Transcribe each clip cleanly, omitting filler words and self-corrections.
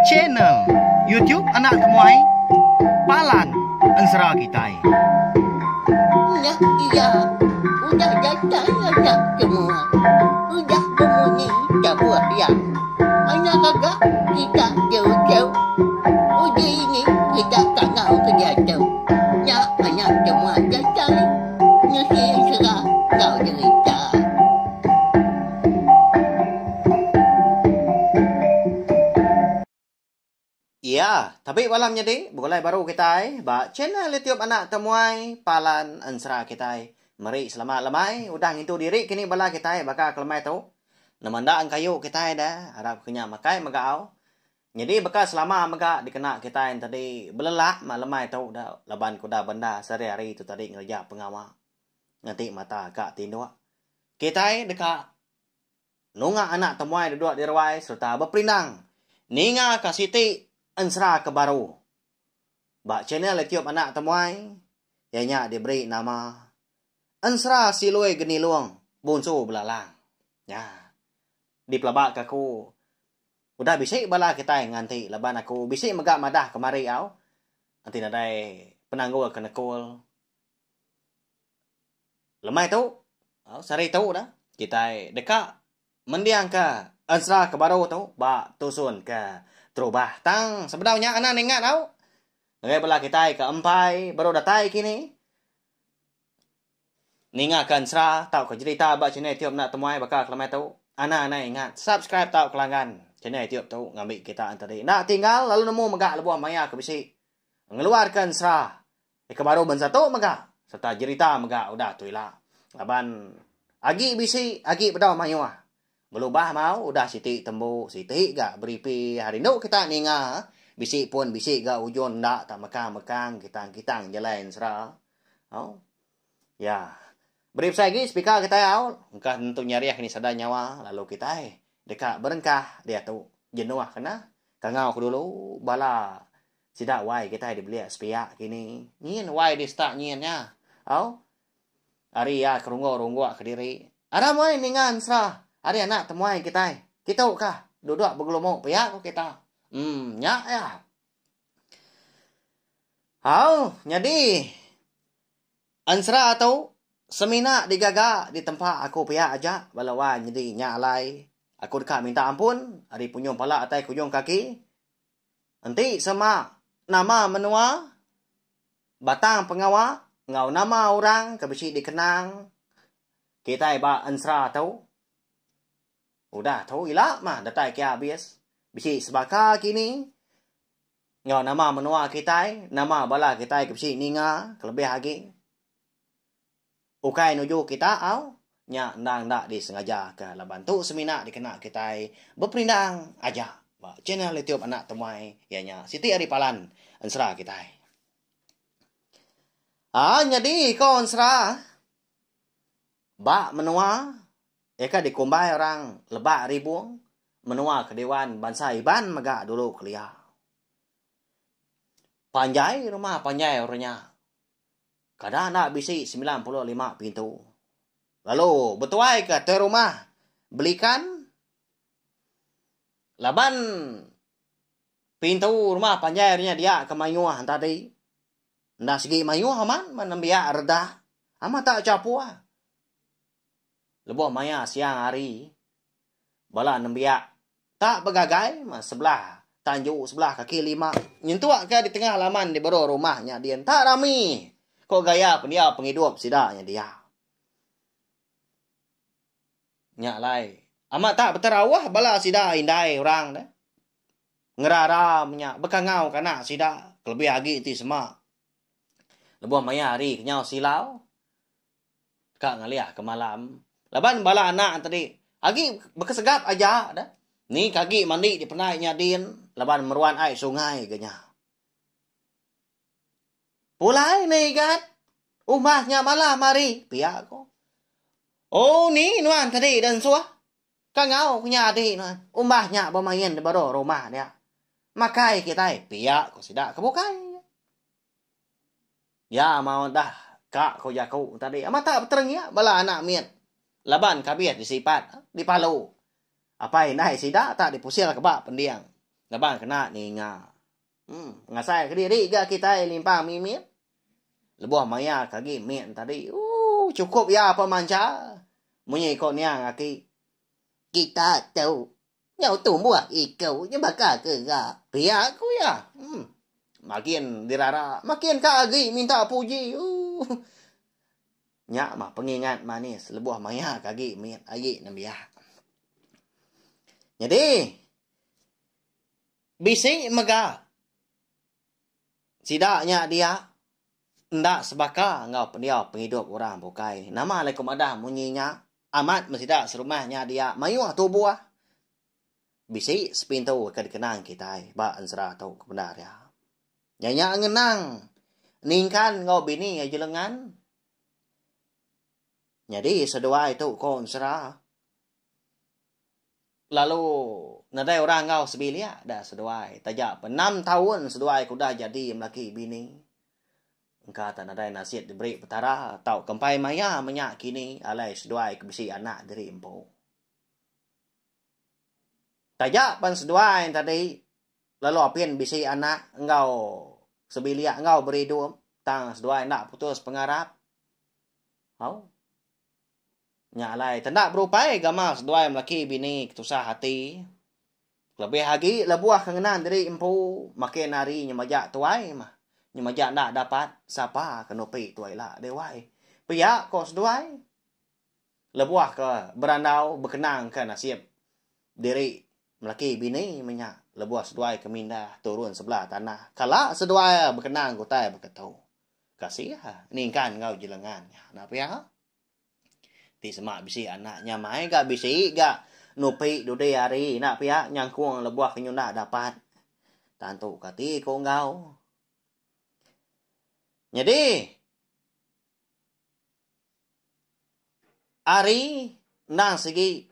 Channel YouTube Anak Temuai Palan Ensera Kitai. Nya iya udah datai anak semua. Udah bemunyi tabuh iya. Anak gaga kita jauh-jauh. Uji ini kita kangau ke diatu. Nya anak semua datai nusi ensera enggau jerita. Iya, tabi bala menyadi begulai baru kitai ba channel YouTube Anak Temuai Palan Ensera kitai. Meri selamat lemai udah ngintu diri kini bala kitai baka ke lemai tu. Nama enda engkayu kitai deh arap ke nya makai mega au. Nyadi baka selama mega dikena kitai enti belelak ma lemai tu da laban ke udah bendar sehari-hari tu tadi ngereja pengawa. Ngenti mata ka tinduk. Kitai deka nunga anak temuai duduk di ruai sereta beperindang ninga ka siti ensera ke baru ba channel YouTube anak temuai iya nya diberi nama Ensera Silui Genilung Bunsu Belalang. Nya dipelaba ka aku udah bisi bala kitai nganti laban aku bisi mega madah kemari au enti nadai penanggul ke nekul. Lemai tu, sehari tu dah, kitai deka mendingka ensera ke baru tu ba tusun ke terubah. Tang sebedau nya anak ingat tau ngagai bala kitai ke empai baru datai kini ningaka ensera tauka jerita ba channel YouTube enda temuai baka ke lemai tu. Anak anai ingat subscribe tauka langgan channel YouTube tu ngambi kita enti enda tinggal lalu nemu mega lebuh maya ke bisi ngeluarka ensera Ke baru bansa tu mega sereta jerita mega udah tu ila. Laban agi bisi agi bedau mayuh. Belubah mau udah siti tembu siti ga beripi hari endo kita ninga bisi pun bisi ga ujung enda tak mekang-mekang kitang-kitang jalai ensera. Au. Ya. Beri besai agi speaker kitai au engka nentu nyarih kini sada nyawa lalu kitai deka berengkah diatu jenuh kena kangau ke dulu bala Sida wai kitai dibelik sepiak kini. Nyin wai di setak nyin nya. Au. Ari iya ke rungguk-rungguk kediri. Aram wai ninga ensera ari anak temuai kitai. Kitu kah duduk begelumu pia ku kita. Em nya iya. Au nyadi ensera tu semina digaga ditempa aku pia aja bala wai nyadi nya alai aku deka minta ampun ari punjung pala atai ke ujung kaki. Enti sema nama menua, batang pengawa enggau nama orang ke bisi dikenang kitai ba ensera tu, udah tu ila mah datai ke abis bisi sebaka kini enggau nama menua kitai, nama bala kitai ke bisi ninga kelebih agi. Ukai nuju kita au, nya endang enda disengajaka laban tu semina dikena kitai beperindang aja ba channel YouTube Anak Temuai iya nya siti ari palan ensera kitai. Aa nyadi ko ensera ba menua iya ka dikumbai orang Lebak Ribung menua ke diwan bansa Iban mega dulu kelia. Panjai rumah panjai orang nya. Kada enda bisi 95 pintu. Lalu betuai ke tuai rumah belikan laban pintu rumah panjai nya dia ke mayuh tadi. Enda sigi mayuh amat men nembiak redak. Amat tak chapuh. Lebuh maya siang hari bala nembiak tak begagai meh sebelah tanju sebelah kaki lima nyentuk ke di tengah laman di baruh rumah nya din tak rami ko gaya pendiau pengidup sida nya dia. Nya alai amat tak beterauh bala sida indai orang deh ngerara menya bekangau ke anak sida kelebih agi ti sema lebuh maya hari kenyau silau. Ka ngalih ke malam. Laban bala anak tadi agi bekesegap aja deh. Ni ke agi mandi di pendai nya din laban meruan ai sungai ga nya. Pulai ne igat. Umbas nya malam hari pia ko. Oh ni nuan tadi deh ensuh. Ka ngau ke nya adi nuan. Umbas nya bemain di baruh rumah dia. Makai kitai pia ko sida ke bukai. Ya mau dah ka ko jaku tadi amat tak beterengik bala anak mit laban kabih disipat dipalu apai indai sida tak dipusil ke ba pending. Laban kena ninga. Em ngasai kediri ga kitai limpang mimit. Lebuh maya ke agi mit tadi ooh chukup iya pemancha munyi ko niang aki. Kita tu nyau tumbuh iku nya baka ke ga. Pia ku iya. Em makin dirara makin ka agi minta puji ooh. Nya mah pengingat manis lebuh maya ke agi mit agi nembiak. Nyadi bisi mega sida nya dia enda sebaka enggau pendiau pengidup orang bukai. Nama alai ku madah munyi nya amat meh sida serumah nya dia mayuh tubuh bisi sepintu ke dikenang kitai ba ensera tu ke bendar iya. Nya nya ngenang ningkan enggau bini iya jelengan. Nyadi seduai tu ko ensera lalu nadai orang enggau sebilik da seduai taja pa enam taun seduai ke udah jadi melaki bini. Engka tak nadai nasit diberi Petara tauka empai maya menya kini alai seduai ke bisi anak diri empu. Taja pan seduai tadi lalu apin bisi anak enggau sebilik enggau beridup tang seduai enda putus pengarap. Au. Nya alai tenda berupai gamal seduai melaki bini ketusah ati. Kelebih agi lebuh ke ngenan diri empu makin hari nyemaja tuai mah nyemaja enda dapat sapa ke nupi tuai ila deh wai. Pia ko seduai lebuh ke berandau bekenang ke nasib diri melaki bini meh nya lebuh seduai ke mindah turun sebelah tanah kala seduai bekenang ke utai baka tu. Kasih ningkan enggau jelengan nya enda pia. Ti sema bisi anak nya mai ga bisi ga nupi dudi hari enda pia nyangkung lebuh ke nyunda dapat. Tantu ke ati ku enggau. Nyadi hari endang sigi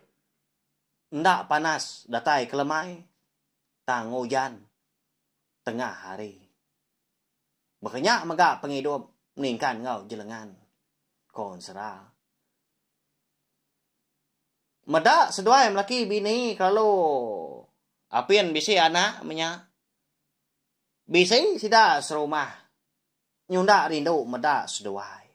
enda panas datai ke lemai tang ujan tengah hari. Baka nya mega pengidup ningkan enggau jelengan, ko Ensera. Meda seduai melaki bini kelalu apin bisi anak menya. Bisi sida serumah nyunda rindu meda seduai.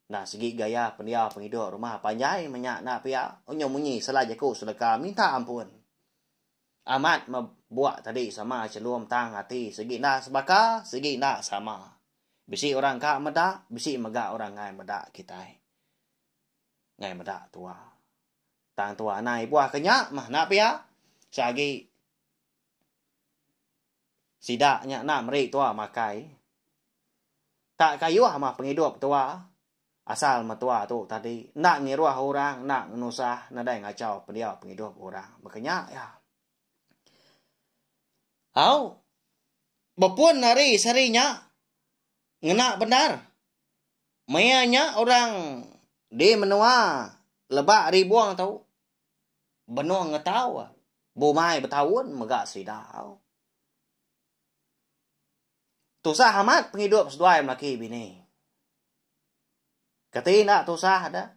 Enda sigi gaya pendiau pengidup rumah panjai menya enda pia unyu munyi sela jaku seleka minta ampun. Amat meh buak tadi sama chelum tang ati sigi enda sebaka sigi enda sama. Bisi orang ka meda bisi mega orang ngai meda kitai. Ngai meda tua. Tang tua anai buah ke nya meh enda pia seagi sida nya enda meri tua makai. Tak kayuh meh pengidup tua. Asal mentua tu tadi enda ngiruh orang enda ngenusah nadai ngachau pendiau pengidup orang. Baka nya iya. Au bepun hari sehari nya ngena bendar. Maya nya orang di menua Lebak Ribong tu benung ngetau bumai betaun mega sida. Tusah amat pengidup seduai melaki bini. Keti enda tusah deh.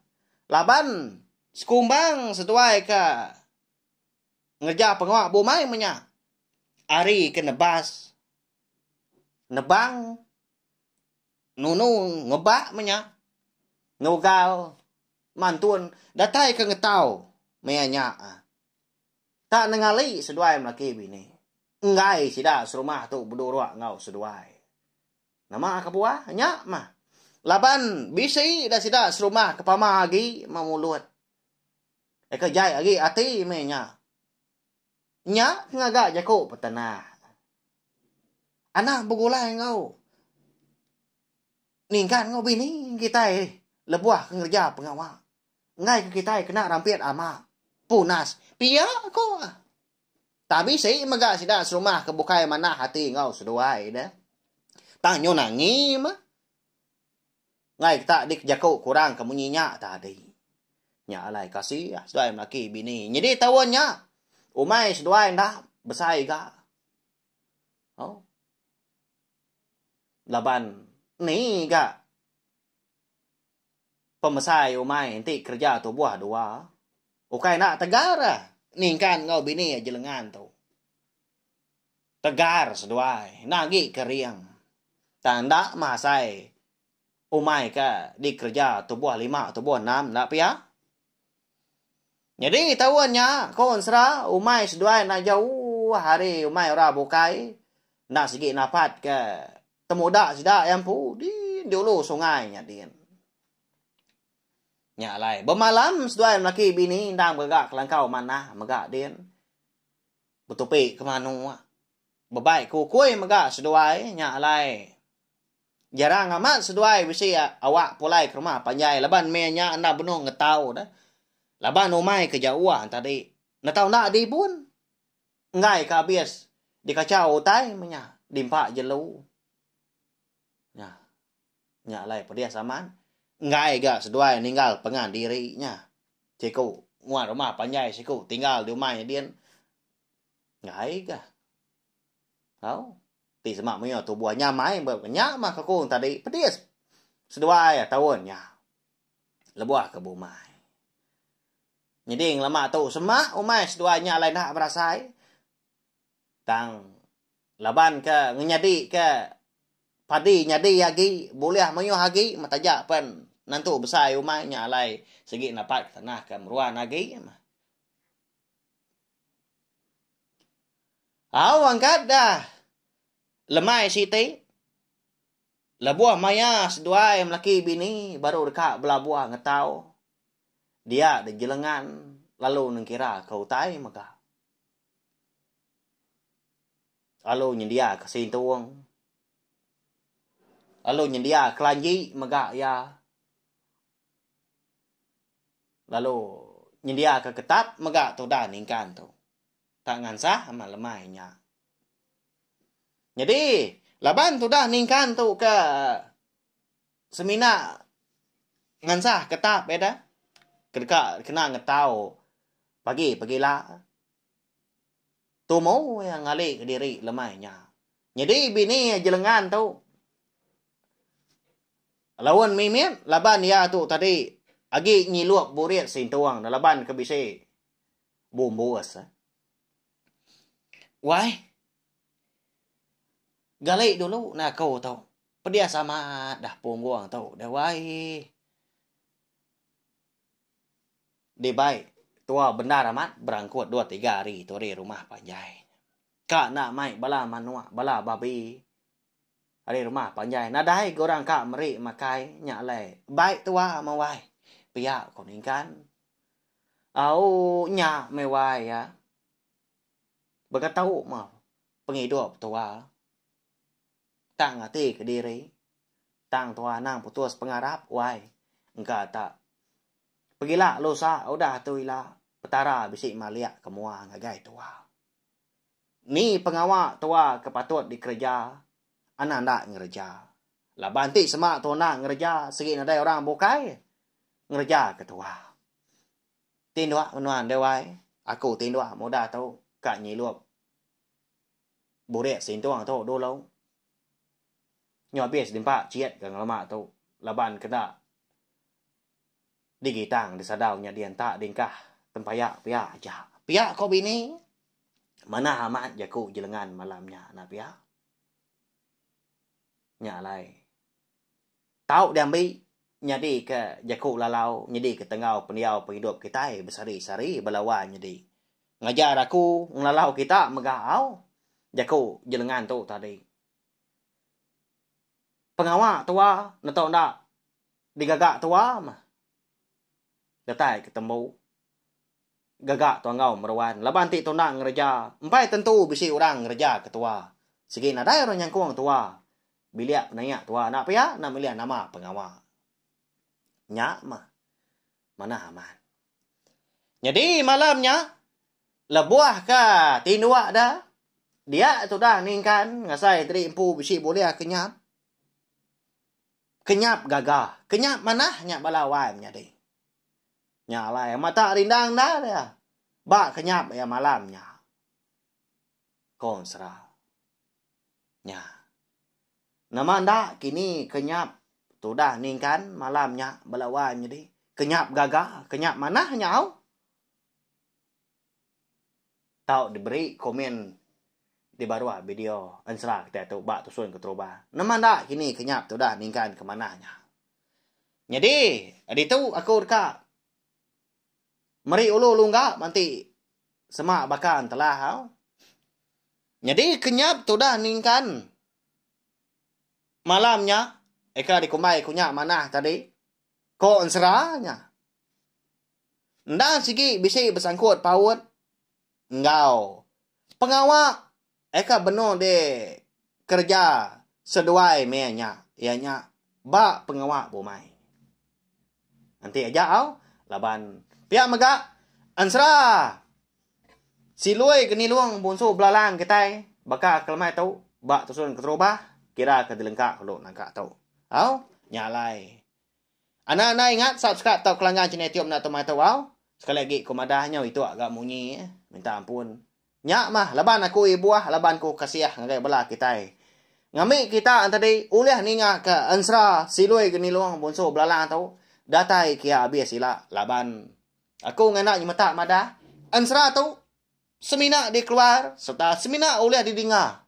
Laban sekumbang seduai ke ngereja pengawa bumai menya ari ke nebas nebang nunu ngebak menya nugal mantun datai ke ngetau maya nya. Tak nengali seduai melaki bini. Enggai sida serumah tu beduruk enggau seduai. Nama kebuah nya mah. Laban bisi da sida serumah ke pama agi meh mulut. Eka jai agi ati meh nya. Nya ke ngaga jaku petenah. Anang begulai enggau ningkan enggau bini kitai lebuh ke ngereja pengawa. Enggai ke kitai kena rampit ama punas pia ko. Tang bisi mega sida serumah ke bukai manah ati enggau seduai deh. Tang nyu nangi meh. Enggai kita dikejaku kurang ke munyi nya tadi. Nya alai kasih seduai melaki bini. Nyadi taun nya umai seduai enda besai ga. Oh. Laban ni ga pemesai umai enti kereja tubuh dua. Ukai enda tegar. Ningkan enggau bini iya Jelengan tu. Tegar seduai enda agi kering. Tang enda mah asai umai ke dikereja tubuh lima tubuh enam enda pia. Nyadi taun nya ko ensera umai seduai enda jauh ari umai orang bukai enda sigi napat ke temuda sida iya empu din di ulu sungai nya din. Nya alai bemalam seduai melaki bini endang mega kelangkau manah mega din betupi ke manuk bebai ke ukui mega seduai nya alai. Jarang amat seduai bisi awak pulai ke rumah panjai laban meh nya enda benung ngetau deh. Laban umai ke jauh tadi netau enda dibun. Enggai ke abis dikachau utai meh nya dimpa jelu. Nya. Nya alai pedis amat. Enggai ga seduai ninggal pengan diri nya. Siku nguan rumah panjai siku tinggal di umai din. Enggai ga. Au. Ti sema mayuh tubuh nyamai ba nya mah ke aku tadi pedis seduai taun nya lebuh ke bumai. Nyadi ngelama tu sema umai seduai nya alai enda berasai tang laban ke ngenyadi ke padi nyadi agi bulih mayuh agi meh taja pen nentu besai umai nya alai sigi napat tanah ke meruan agi mah. Au angkat dah. Lemai siti, lebuh maya seduai melaki bini baru deka belabuh ngetau, dia deh jelengan lalu nengkira ke utai mega. Lalu nyendia ke sintung, lalu nyendia kelanji mega iya. Lalu nyendiaka ketap mega tudah ningkan tu. Tak ngansah amat lemai nya. Nyadi, laban tudah ningkan tu ke semina ngansah ketap iya dah, ke deka kena ngetau pagi pagila. Tumu iya ngali kediri lemai nya. Nyadi bini iya jelengan tu laun mimit laban iya tu tadi agi nyilup burit sintung laban ke bisi bumbus. Wai. Gali dulu ne aku tu. Pedis amat dah punggung tu deh wai. Dibai tua bendar amat berangkut dua tiga hari tu ari rumah panjai. Ka enda mai bala manuk bala babi ari rumah panjai nadai ga orang ka meri makai nya alai bai tua meh wai pia ko Ningkan. Au nya meh wai iya. Beketu meh pengidup tua. Tang ati kediri. Tang tua anang putus pengarap wai. Engka tak. Pegila lusa udah tu ila Petara bisi malik ke mua ngagai tua. Ni pengawa tua ke patut dikereja anang enda ngereja. Laban ti sema tua enda ngereja sigi nadai orang bukai ngereja ke tua. Tinduk menua ende wai aku tinduk mudah tu ka nyilup burik sintung tu dulu. Nyu abis dimpa chit ke ngelama tu laban kena Digitang disadau nya dienta dingkah tempaya pia aja. Pia ko bini. Manah amat jaku jelengan malam nya enda pia. Nya alai. Tau diambi nyadi ke jaku lalau nyadi ke tenggau pendiau pengidup kitai besehari-sehari bala wai nyadi. Ngajar aku ngelalau kita mega au jaku jelengan tu tadi. Pengawa tua neto enda digaga tua mah datai ke tembu gaga tua enggau meruan laban ti tunda ngereja empai tentu bisi orang ngereja ke tua sigi nadai orang nyangkung tua bilik penaik tua enda pia enda milih nama pengawa nya mah manah amat. Nyadi malam nya lebuh ka tinduk da dia tudah ningkan ngasai diri empu bisi bulih kenyap. Kenyap gaga, kenyap manah nya bala wai menyadi. Nya alai mata rindang enda dia ba kenyap iya malam nya. Ko Ensera. Nya. Nama enda kini kenyap tudah ningkan malam nya bala wai nyadi. Kenyap gaga, kenyap manah nya au. Tau diberi komen di baruh video ensera kitai tu ba tusun keterubah. Nama enda kini kenyap tudah ningkan ke manah nya. Nyadi ditu aku deka meri ulu lungga manti sema baka entelah au. Nyadi kenyap tudah ningkan malam nya eka dikumbai ku nya manah tadi ko ensera nya. Endang sigi bisi besangkut paut enggau pengawa eka benung di kereja seduai meh nya iya nya ba pengawa bumai. Enti aja au laban pia mega ensera silui genilung bunsu belalang kitai baka ke lemai tu ba tusun keterubah kira ke dilengka dulu nangka tu. Au nya alai. Anang enda ingat subscribe tauka langgan channel YouTube enda tumai tu au. Sekali agi ku madah nyau ituk ga munyi minta ampun. Nya mah laban aku ibuh laban ku kasih ngagai bala kitai. Ngambi kita entadi ulih ninga ke ensera silui genilung bunsu belalang tu datai kia abis ila laban aku ngena nyemetak madah ensera tu semina dikeluar sereta semina ulih didinga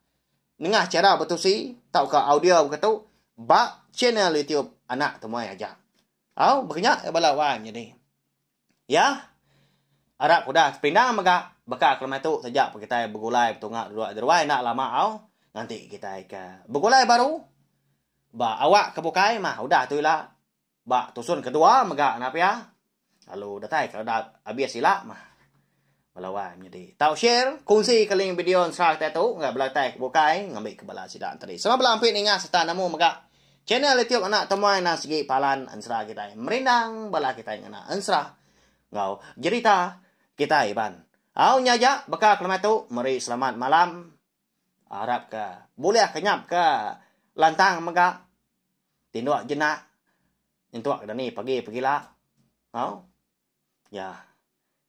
nengah chara betusi tauka audio baka tu ba channel YouTube Anak Temuai aja. Au baka nya bala wai nyadi. Ya. Arap udah tepindang mega baka ke lemai tu taja pun kitai begulai betunga duduk deruai enda lama au nganti kitai ke begulai baru ba awak ke bukai mah udah tu ila ba tusun kedua mega enda pia lalu datai ke udah abis ila mah bala wai menyadi. Tau share kongsi ke link video ensera kitai tu ngagai bala kitai ke bukai ngambi ke bala sida enteri. Sama bala ampit ninga sereta nemu mega channel YouTube anak temuai endang sigi palan ensera kitai merindang bala kitai ngena ensera enggau jerita kitai Iban. Au nya aja baka ke lemai tu meri selamat malam arap ke bulih kenyap ke lantang mega tinduk jenak nyentuk ke dani pagi pegila. Au. Ya.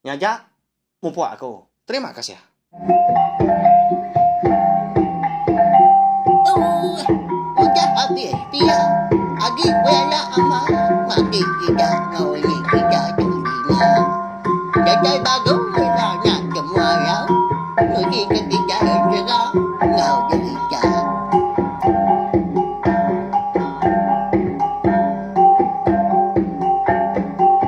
Nya aja mupuk aku. Terima kasih. Udah abis pia agi bela ama mati kita enggau ini kita tu dinga. Datai baru.